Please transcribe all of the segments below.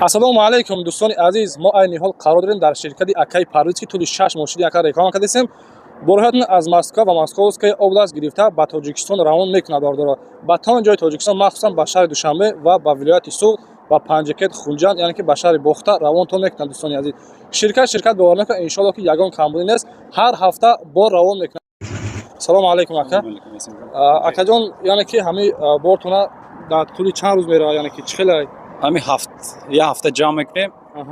Ассалому алайкум, дӯстони азиз. Мо айни ҳол қарор дорем дар ширкати акаи Парвиз, ки тӯли 6 моҳ шуди ака реклама кардесем. Борҳоятон аз Москва ва Московская область гирифта ба Тоҷикистон равон мекунад, бародаро, ба тамоми ҷои Тоҷикистон, махсусан ба шаҳри Душанбе ва ба вилояти Суғд, ба Панҷакент, Хунҷанд, яъне ки ба шаҳри Бохта равонтон мекунад. Дӯстони азиз, ширкат бовар накунад, иншоалло, ки ягон камбудӣ нест, ҳар ҳафта бор равон мекунад. Салому алайкум, ака. Акаҷон, яъне ки ҳамаи бортона дар тӯли чанд рӯз меравад, яъне ки чӣ хеле? Ҳамин ҳафт, як ҳафта ҷамъ мекунем,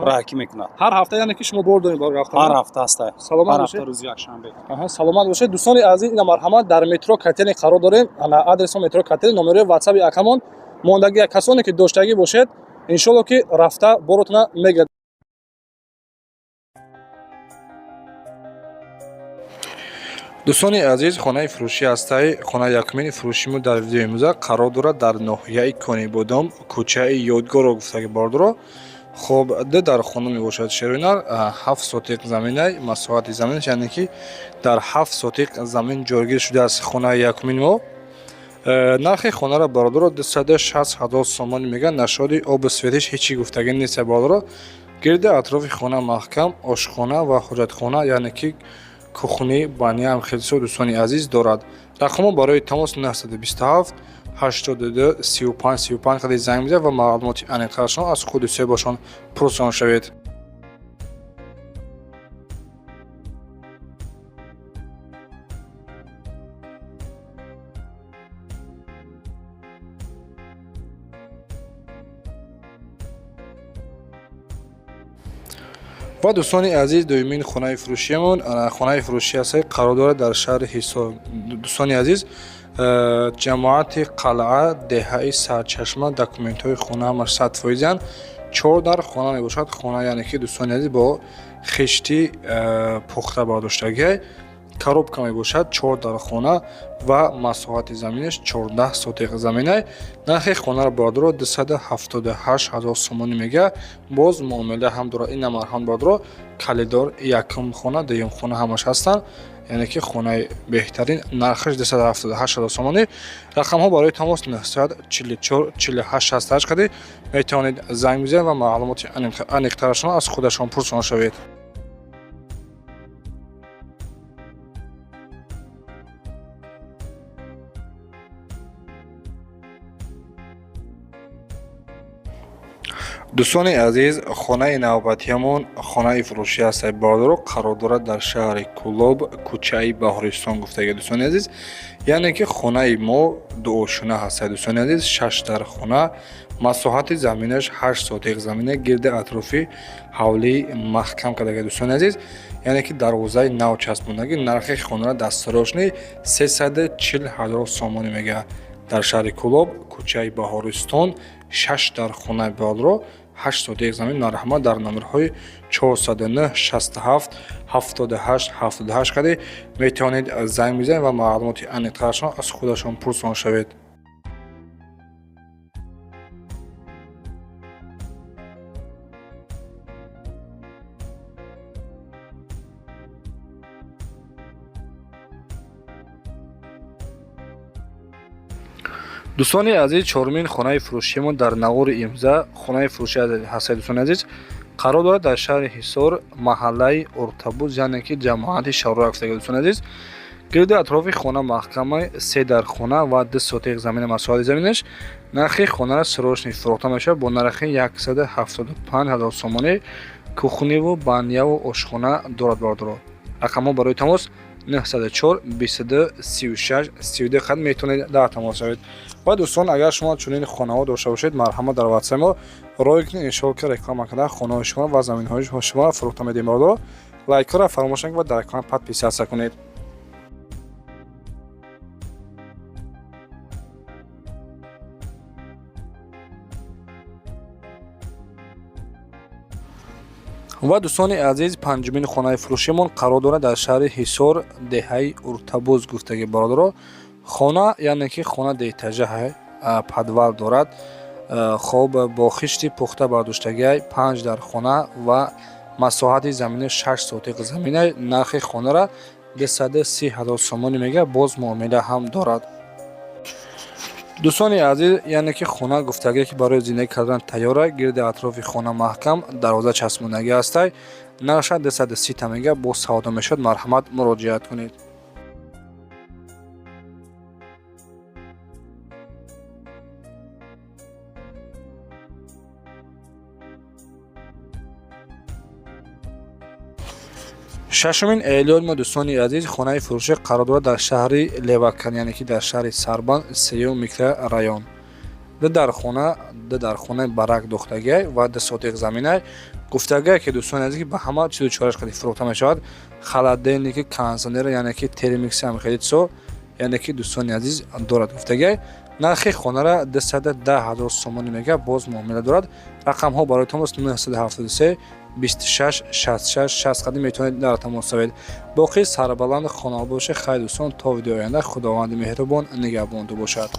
раҳакӣ мекунад. Ҳар ҳафта, яъне ки шумо бор доред бор рафтан? Ҳар ҳафта ҳаста. Саломат ҳар бошед. ҳафта рӯзи якшанбе. Аҳа, саломат бошед. Дӯстони азиз, ина марҳамат, дар метро Котельный қарор дорем. Ана адреси метро Котельный, номерои ватсаби акамон мондагӣ. Касоне ки доштагӣ бошед, иншоалло, ки рафта боротона мегирад. Дӯстони азиз, хонаи фурӯшӣ ҳастаи хонаи якумини фурӯшимо дар видеои имрӯза қарор дорад дар ноҳияи Конибодом, кӯчаи Ёдгорро гуфтаги, бордоро. Хоб, ду дар хона мебошад, шероинар, 7 сотиқ заминай масоҳати заминаш, яъне ки дар 7 сотиқ замин ҷойгир шудааст хонаи якумини мо. Нархи хонаро, бародаро, 260 000 сомонӣ мегӯянд. Нашоди обу светиш ҳечи гуфтагӣ нест, бародаро. Гирди атрофи хона маҳкам, ошхона ва ҳоҷатхона, яъне ки кухни, баняам хелсо, дӯстони азиз, дорад. Рақамҳо барои тамос 927 82 35 35 қади занг бизанед ва маълумоти аниқтарашон аз худи соҳибашон пурсон шавед. Ва дӯстони азиз, дуюмин хонаи фурӯшиамон, хонаи фурӯшӣ аст, қарор дорад дар шаҳри Ҳисор, дӯстони азиз, ҷамоати Қалъа, деҳаи Сарчашма. Документҳои хона ҳамаш 100 фоизанд. Чор дар хона мебошад хона, яъне ки, дӯстони азиз, бо хишти пухта бардоштагиай, коробка мебошад. Чор дар хона ва масоҳати заминаш 14 сотиқ заминай. Нархи хонаро, бародаро, 278 000 сомонӣ мегӯяд, боз муомила ҳам дорад. Ин намарҳам, бародаро, калидор, якум хона, дуюм хона ҳамаш ҳастанд, яъне ки хонаи беҳтарин, нархаш 278 000 сомонӣ. Рақамҳо барои тамос 944 48 68 қади метавонед занг бизанед ва маълумоти аниқтарашон аз худашон пурсон шавед. Дӯстони азиз, хонаи навбатиямон хонаи фурӯшӣ аст, бародаро, қарор дорад дар шаҳри Кӯлоб, кӯчаи Баҳористон гуфтага. Дӯстони азиз, яъне ки хонаи мо дуошина ҳаст, дӯстони азиз, шаш дар хона, масоҳати заминаш 8 сотиқ замина, гирди атрофи ҳавлии маҳкам кардага, дӯстони азиз, яъне ки дарвозаи нав часпондагӣ. Нархи хонаро дастсарошни 340 000 сомонӣ мегӯяд. Дар шаҳри Кӯлоб, кӯчаи Баҳористон, шаш дар хонаи, бародаро, 8 сотиқ замин. Марҳамат, дар номерҳои 409 67 78 78 қади метавонед занг бизанед ва маълумоти аниқтарашон аз худашон пурсон шавед. Дӯстони азиз, чорумин хонаи фурӯшиамон дар навори имрӯза хонаи фурӯшӣ ҳастед, дӯстони азиз, қарор дорад дар шаҳри Ҳисор, маҳаллаи Ортабуз, яъне ки ҷамоати Шарора гуфтага. Дӯстони азиз, гирди атрофи хона маҳкама, се дар хона ва 2 сотиқ замина масоҳати заминаш. Нархи хонаро срочный фурӯхта мешавад бо нархи 175 000 сомонӣ. Кухниву баняву ошхона дорад, бародаро. Рақамҳо барои тамос 904 22 36 32 қад метавонед дар тамос шавед. Ва дӯстон, агар шумо чунин хонаҳо дошта бошед, марҳамат, дар ватсаи мо рой кунед, иншоалло, ки реклама карда хонаҳои шумо ва заминҳои шуморо фурӯхта медиҳем. Бародаро, лайкҳоро фаромӯш накунед ва дар канал подписаться кунед. Ва дӯстони азиз, панҷумин хонаи фурӯшимон қарор дорад дар шаҳри Ҳисор, деҳаи Уртабуз гуфтаги, бародаро. Хона, яъне ки хона деэтажа, подвал дорад. Хоб, бо хишти пухта бардоштагиай, панҷ дар хона ва масоҳати замини 6 сотиқ замина. Нархи хонаро 230 000 сомонӣ мегӯяд, боз муомила ҳам дорад. Дӯстони азиз, яъне ки хона гуфтагие, ки барои зиндагӣ кардан тайёра, гирди атрофи хона маҳкам, дарвоза часпондагӣ ҳастай. Нархша 230 та мега, боз савдо мешавад. Марҳамат, муроҷиат кунед. Шашумин эълон мо, дӯстони азиз, хонаи фурӯшӣ қарор дорад дар шаҳри Левакан, яъне ки дар шаҳри Сарбанд, сеюм микрорайон. Ду дархона, ду дархонаи барак дохтагиай ва 2 сотиқ заминай. Гуфтагиай, ки, дӯстони азиз, ки ба ҳама чизу чораш қади фурӯхта мешавад: холодильники, кондитсионер, яъне ки термикси, ҳам хеле чизо, яъне ки, дӯстони азиз, дорад гуфтагиай. Нархи хонара 210 ҳазор сомонӣ мега, боз муомила дорад. Рақамҳо барои тамос 973 26 66 60 қадим, метавонед дар тамос шавед. Боқӣ сарбаланду хонобод бошед. Хайр, дӯстон, то видеои оянда Худованди меҳрубон нигаҳбонтон бошад.